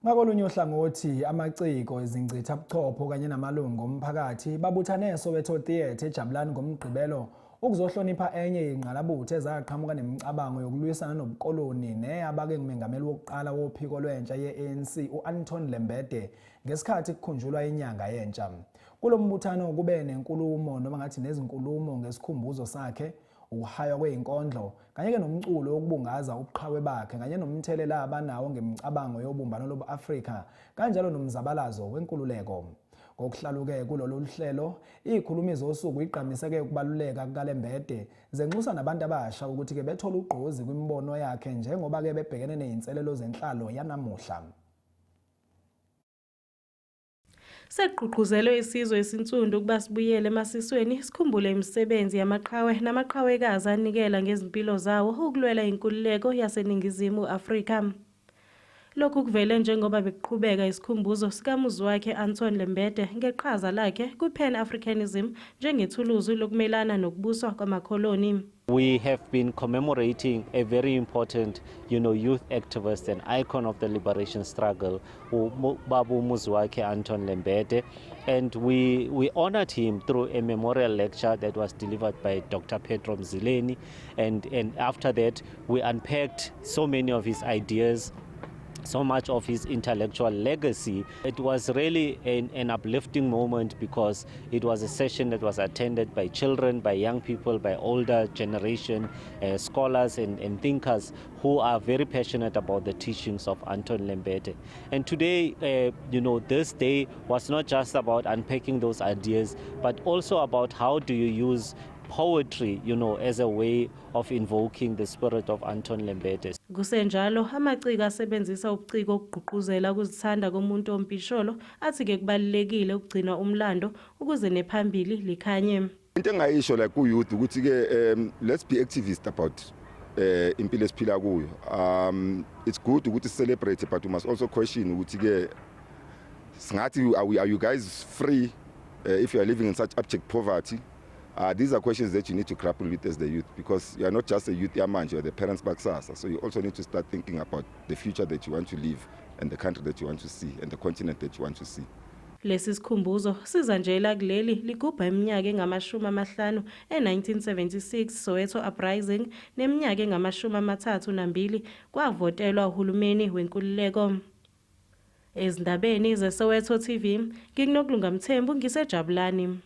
Ngakolunye uhlangothi, amaciko, izingcithabuchopho kanye namalungu omphakathi babuthane eSoweto Theatre eJabulani ngoMgqibelo ukuzohlonipha enye yezingqalabutho ezaqhamuka nemicabango yokulwisana nobukoloni neyabake ngumengameli wokuqala wophiko lwentsha ye-ANC u-Anton Lembede ngesikhathi kukhunjulwa inyanga yentsha. Kulo mbuthano kube nenkulumo noma ngathi nezinkulumo ngesikhumbuzo sakhe, ukuhaywa kwezinkondlo kanye-ke nomculo wokubungaza ubuqhawe bakhe kanye nomthelela abanawo ngemicabango yobumbano lobu-Afrika kanjalo nomzabalazo wenkululeko. Ngokuhlaluke kulolu hlelo, izikhulumi zosuku igqamise-ke ukubaluleka kukaLembede, zenxusa nabantu abasha ukuthi-ke bethole ugqozi kwimibono yakhe njengoba-ke bebhekene nezinselelo zenhlalo yanamuhla. Sekugqugquzelwe isizwe esinsundu ukuba sibuyele emasisweni sikhumbule imisebenzi yamaqhawe namaqhawekazi anikela ngezimpilo zawo ukulwela inkululeko yaseNingizimu Afrika. Lokhu kuvele njengoba bekuqhubeka isikhumbuzo sikaMuzwakhe Anton Lembede ngeqhaza lakhe kwi-Pan Africanism njengethuluzi lokumelana nokubuswa kwamakholoni. We have been commemorating a very important youth activist and icon of the liberation struggle, Babu Mzwakhe Anton Lembede, and we honored him through a memorial lecture that was delivered by Dr. Petro Mzileni, and after that we unpacked so many of his ideas, so much of his intellectual legacy. It was really an uplifting moment because it was a session that was attended by children, by young people, by older generation, scholars and thinkers who are very passionate about the teachings of Anton Lembede. And today, this day was not just about unpacking those ideas, but also about how do you use poetry as a way of invoking the spirit of Anton Lembede. Kusenjalo, amaciko asebenzisa ubuciko ukugqugquzela ukuzithanda komuntu ompisholo athi-ke kubalulekile ukugcina umlando ukuze nephambili likhanye. Into engayisho like ku youth ukuthi ke let's be activist about impilo esiphila kuyo. It's good ukuthi celebrate, but we must also question ukuthi ke singathi are you guys free if you are living in such abject poverty? These are questions that you need to grapple with as the youth, because you are not just a youth yamanje, you are the parents bakusasa. So you also need to start thinking about the future that you want to live and the country that you want to see and the continent that you want to see. Lesi sikhumbuzo siza nje kuleli ligubha iminyaka engamashumi amahlanu e-1976 Soweto Uprising neminyaka engamashumi amathathu nambili kwavotelwa uhulumeni wenkululeko. Ezindabeni zeSoweto TV, nginguNokulunga Mthembu ngiseJabulani.